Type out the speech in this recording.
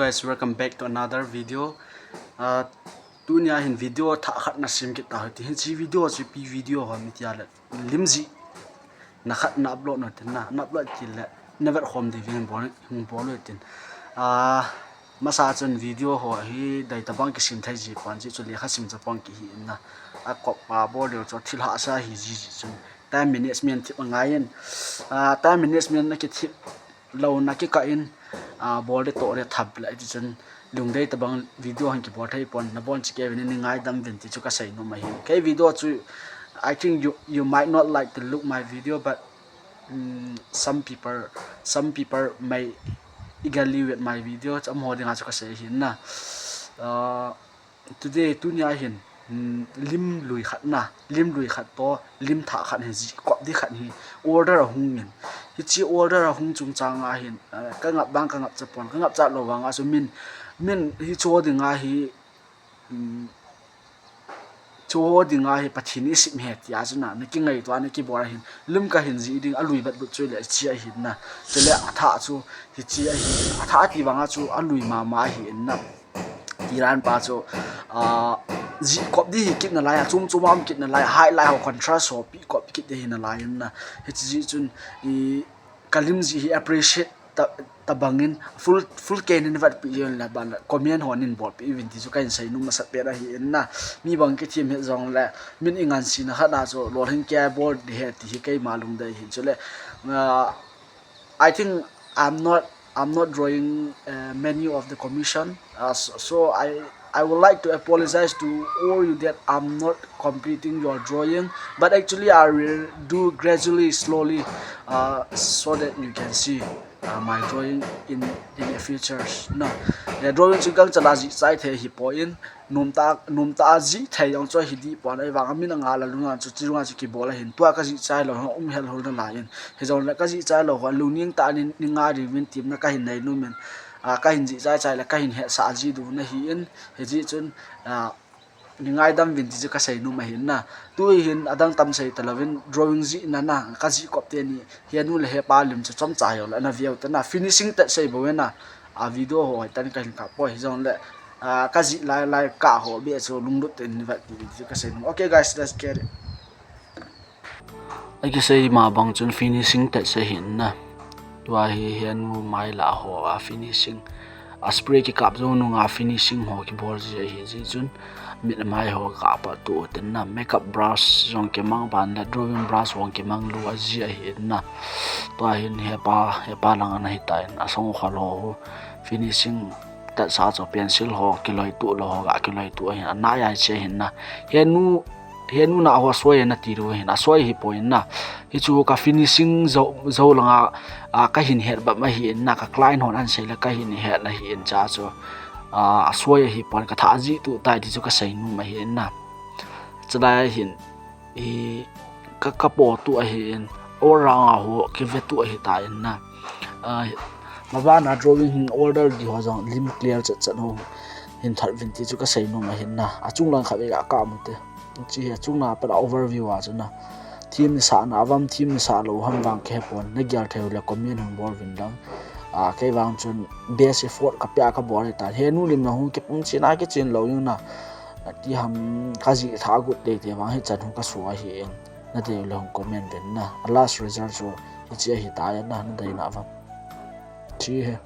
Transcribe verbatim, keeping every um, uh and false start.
Guys, welcome back to another video. Uh, tunia hin video thah khat na sem kit ta hite. Hiche video chu ipi video ham iti le, lim jih na khat na upload na tin na, na upload kit le na vet khom diuvin bol, hung bol u tin. Ah, masa chun video ho hi dei tabang kisem thei ji pon, jeh chu lekha sim chapang kihi in na. A kop a bol deu chu thil hahsa hi ji ji chun time management thip angai in. Ah, time management na kithip lou na kikah in, ah, bol de to de thap le ti chun lungdei tabang video han kibol thei pon, na bon chike uvin, nei ngaidam uvin ti chu ka seinom ahi. Kei video chu, I think you, you might not like to look my video, but, mm, some people, some people may eagerly wait my video. Amaho dinga chu ka sei ahi na. Ah, today, tunia hin, mm, lim lui khat na, lim lui khat to, lim thah khat hi, jih kop di khat hi order ahung in. Hiche order ahung chungchang a hin, ah, ka ngap vang ka ngap chapon, ka ngap chat lou vang a chu min, min hicho dinga hi, um, chuho dinga hi Pathen in eisem e tia chu na, na kingaito a na kibol a hin, lim ka hin jih ding, alui vet lut chu le hiche ahi na. Chule athah chu hiche ahi, athah ti vang a chu alui mama ahi in na. Tiran pa chu, ah, jih kop di hi kit nalai, achom chom a um kit nalai, highlight ho contrast ho pe kop kit di hi nalai in na. Hiche jeh chun i ka lim jih hi appreciate ta, tabang in full, full kei in vet pi in le ban le comment ho in bol pi uvin ti chu ka hin seinom masat pen ahi in na. Mi bang kithem hi jong le min i ngansena khat na chu lolhing kei a bol di ahi ti hi keima lungdei ahi chule. Ah, I think I'm not, I'm not drawing, uh, many of the commission. Uh, so, so I, I would like to apologize to all you that I'm not completing your drawing. But actually, I will do gradually, slowly, uh, so that you can see, uh, my drawing in, in the futures. Na, eh, drawing chu gangchal a jih chai thei hi poi in, nomtah, nomtah a jih thei jong chu hi di pon, ahivang a min a ngal a lung a chu, chu lung a chu kibol ahin, tua ka jih chai lou, um hel hol nalai in. Hijongle ka jih chai lou ho, lungning tah a nei, nei ngai diuvin temna ka hin nei nom in, ah, ka hin jih chai chai le ka hin hetsah ji diu na ahi in, hijeh chun, ah, nei ngaidam uvin ti chu ka seinom ahi na. Tu hin adang tam sei talouvin drawing jihna na, ka jih kop teni, henu le hepa lim chu chomcha jong le na veu ta na, finishing touch sei bou na, a video ho hi tan ka hin kap poi, hijongle, ah, ka jih lai lai kah ho beh chu lunglut tah in nei vet diu ti chu ka seinom. Okay guys, let's get it. Akisei ma bang chun finishing touch ahi na. Tua hi henu mai lah ho a finishing, a spray kikap jou nunga finishing ho kibol ji ahi jeh chun mit mai ho ka pat tu tin na, makeup brush jong kimang ban le drawing brush jong kimang lou aji ahi na. Tua hin hepa, hepa lang ana hitan, asong khol ho finishing touch sa chu pencil ho kiloi tu lou ho, ga kiloi tu ahin, ana jai che ahi na. Henu, henu na ho soi na ti lou ahin, asoi hi poi na. Hichu ka finishing jou, jou langa, a, ka hin het bep ahi na, ka client hon ahin sei le ka hin het na ahi in cha chu, a, asoi ahi pon, ka thah jih tu tai ti chu ka seinom ahi na. Chulai hin, i, ka, ka po tu ahi in, all round a ho kive tu ahi ta in na. A, mabana drawing hin order di ho jong lim clear chet chet ho hin that uvin ti chu ka seinom ahi na. Achung lang khat vei ga ka mu te. Hiche hi achung na pat a overview a chu na. Theme nei sah na avam, theme nei sah lou ham vang ka he pon, na gel thei u le comment hung bol uvin lang. A, kei vang chun best effort ka pia ka bol ahi tan. Henu lim na hung kipung chen a kichen lou u na. Ati ham ka jih thah agot tei tei vang hichan hung ka so ahi in. Na dei u le hung comment uvin na. A last result chu hiche ahi ta in na, na dei na avam. Hiche hi.